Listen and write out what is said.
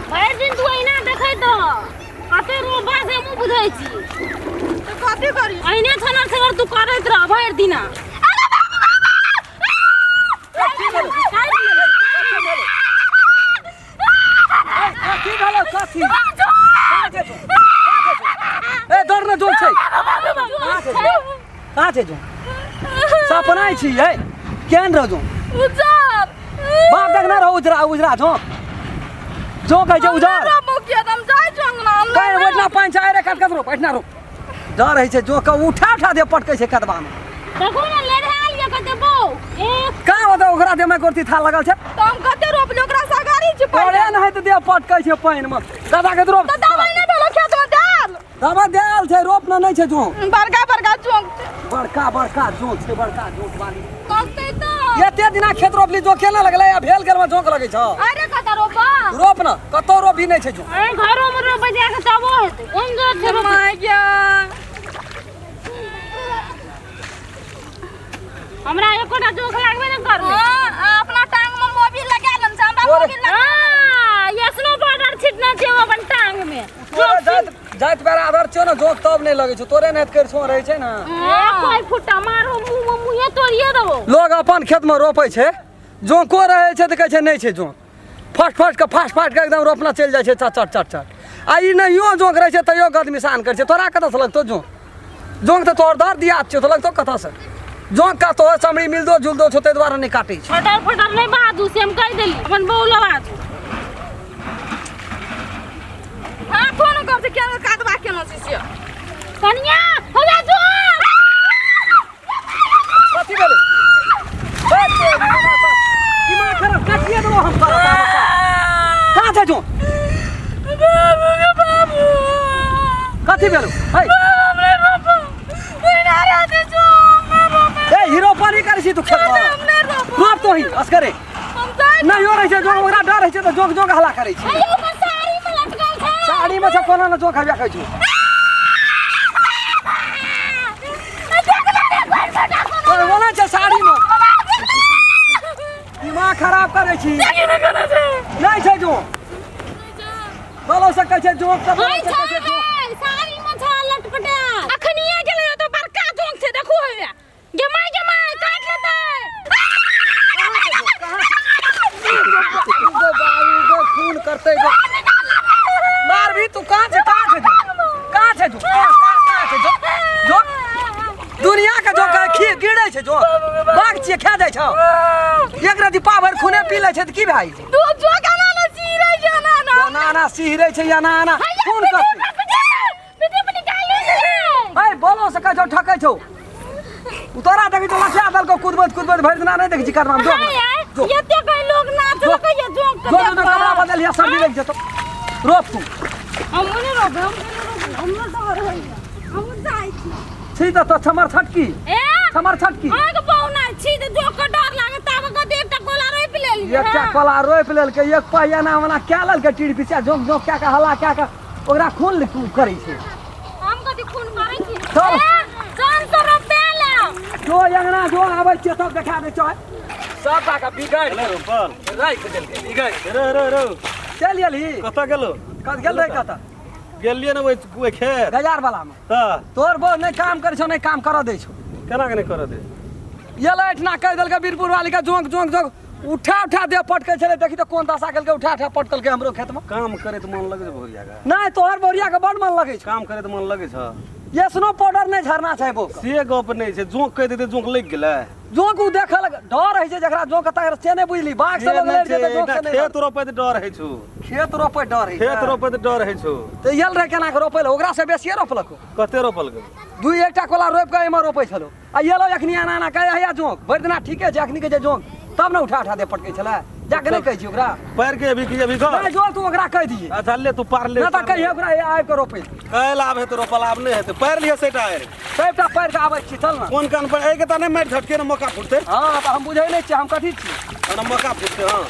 भरि दिन तू अहिना देखैत रह कते रोबा से हमहूँ बुझै छी। तऽ कथी करी? अहिने छनर छनर तू करैत रह भरि दिना। कथी भेलौ? कथी? कहाँ छै जो? कहाँ छै जो? ए डर ने जोक छै। कहाँ छै जो? कहाँ छै जो? सपनाइ छी है केहन रह जो? उजर। बाप देखने रहो उजरा उजरा जोक जोक है छै उजर। कहीं ओहिठिना पानि छै अरे कट कट रोप एहिठिना रोप। डर होइ छै जोक उठा उठा दे पटकै छै कदबा में। देखू ने लेढ़ायल ये कते बौ एक कहाँ होतै ओकरा देह में गोरती थाल लगल छै। तऽ हम कते रोपलियै ओकरा से अगाड़ी छै पानि। अरे नहि तऽ देह पटकै छै पानि में दादा के रोप। तऽ दबाइ नहि भेलो खेत में देल। दवा देल छै रोप ने नहि छै जोंक। बड़का बड़का जोंक छै। बड़का बड़का जोंक छै बड़का जोंक वाली। लगतै तऽ। एते दिना खेत रोपली जोंक केना लगलै आ भेल गेल में जोंक लगै छौ। अरे कतऽ रोपा? रोप न कतौ रोपी नहि छै जोंक। अरे घरो में रोपै जाके तबो हेतै कोन जोंक छै रोपै? My गया। हमरा एकोटा जोंक लागबे ने करलै। हाँ, अपना टांग में मोबिल लगा लेने छै, हमरा तोरे- मोबिल लगा। हाँ, एसनो पाउडर छिटना छै हम अपन टांग में। तोरे जाइत जाइत बेरा आदर छौ ने जोंक तब नहि लगै छौ तोरे नहि कर छौ रहै छै ने। ए कोई फुट्टा मारो मुंह में मुंहे तोड़िए देबो। लोग अपन खेत में रोपै छै जोंको रहै छै तऽ कहै छै नहि छै जोंक फट फट के फास्ट फास्ट के एकदम रोपना चलि जाइ छै चट चट चट चट आ ई नहियो जोंक रहै छै तैयो गदमिसान करै छै। तोरा कतऽसँ लगतौ जोंक? जोंक तऽ तोहर दर दियाद छियौ तऽ लगतौ कतऽसँ? जोंक का तोहर चमड़ी मिलदो जुलदो छौ ताहि दुआरे नहि काटै छै। फटर फटर नहि बाजू से हम कहि देली अपन बहू लग बाजू। हाँ फोन कर छै केना काटबा केना छै से। कनिया हो जा जोंक। कथी भेलै? ए, तोरी दिमाग खराब काटिए देबो हम तोरा बाबा। कहाँ छै जोंक? बाबू गे बाबू। कथी भेलौ? है हमरे बाबू। एना रहते जोंक ना रोपे। ए हीरो पानी करै छी तू खेत में। हमरे रोपो। रोप तो ही असगरे। हम जाय। नहीं हो रहै छै जोंक ओकरा डर होइ छै तऽ जोंक जोंक हल्ला करै छै। अरे ओकर साड़ी में लटकल छै। साड़ी में छै कोनो ने जोंक हबिया कहै छौ। ओए बोलै छै साड़ी में। दिमाग खराब करै छी। नहीं छै जोंक। बोलो से कहै छै जोंक तऽ बोलो होय से कहै छै छै जोंक। साड़ी में छै लटपटा। अखनिए गेलै तो बड़का जोंक छै देखू होया। गे my गे my काट लेतै। गो बाबू गो खून करतै गो। मार भी तू कहाँ छै कहाँ छै तू कहाँ छै तू कहाँ कहाँ कहाँ छै जो जो दुनिया के जो खी गिरै छै जो बाघ छियै खा जाइ छौ एक रति पा भरि खूने पी लै छै तऽ की भए जाइ छै? तू जोंक एना ने सिहरै छै एना ने। एना एना सिहरै छै एना एना खून करतै। बेटी अपनी गाली छै। ऐ बोलो से कहै छौ ठकै छौ तोरा देखै छौ लठिया देलकौ कुदबैत कुदबैत भरि दिना नहि देखै छी करना जो हाय यार, जो एते कहीं लोग नाच जो। लगे जोंक के जो जो देखबा। कपड़ा बदल लिया सर्दी लग जेतौ रोप तू। हम नहि रोपबै, हम नहि रोपबै, हमरो डर होइया। हम जाइ छी। छी तऽ तो छमर छटकी ए छमर छटकी अहाँके बहुना छी तऽ जोंक के डर लागत ताब कते एकटा कोला रोपि लेलियै। एकटा कोला रोपि लेलकै एक पाइ एना ओना कए लेलकै टीर पिछा जोंक जोंक कए कऽ हल्ला कए कऽ ओकरा खून करै छै। हम कथी खून करै छी? चल। ए, चल तो रोपे ले। जो अंगना जो आबै छियै सब देखा दै छौ सबटा के बिगाड़ि रोपल राखि देलकै बिगाड़ि। रे रे रे चलि एलही? कतऽ गेलो? कत गेल रहै? कतऽ गेलियै ने ओहि ओहि खेत गजार वाला में। तऽ तोर बहु नहि काम करै छौ नहि काम करऽ दै छौ। केना के नहि करऽ दे? एलै एहिठिना कहि देलकै बीरपुर वाली के जोंक जोंक जोंक उठा उठा दे पटकै छलै देखी तऽ कोन दशा केलकै उठा उठा पटकलकै हमरो खेत में। काम करे तऽ मन लगै छै बहुरिया के? नहि तोहर बहुरिया के बड मन लगै छौ। काम करे तऽ मन लगै छौ? एसनो पाउडर नहि झरना छै बौ। से गप नहि छै जोंक कहि देतै जोंक लागि गेलै। जोंक उ देखल डर होइ छै जकरा जोंक तकर से नहि बुझली बाघ से से लोग नहि लड़ि छै, जेतै जोंक एकटा से नहि खेत लड़तै। रोपै तऽ डर होइ छौ। खेत रोपै डर होइ छै। खेत रोपै तऽ डर होइ छौ। तऽ एल रहै केना के रोपै लए ओकरा से बेसिए रोपलको। कते रोपलकै? दू एकटा कोला रोपि कऽ एहिमे रोपै छलौ आ एलौ एखनी एना एना कहै हैया जोंक भरि दिना ठीके छै एखनी कहै छै जोंक तब ने उठा उठा दे पटकै छलै जाके नहि कहै छी ओकरा। पैर के अभी की अभी घर? नहि जो तू ओकरा कहि दिही। अच्छा ले तू पार ले। नहि तऽ कहिहे ओकरा हे आबि कऽ रोपै। काल्हि आब हेतै रोपल आब नहि हेतै पैर लिअ सेटा आरि। सबटा पैर के आबै छी चल ने। कोन कान पर एहि के तऽ नहि मारि झटके ने मौका फुटतै। हँ तऽ हम बुझै नहि छियै हम कथी छी। ने मौका फुटतै। हँ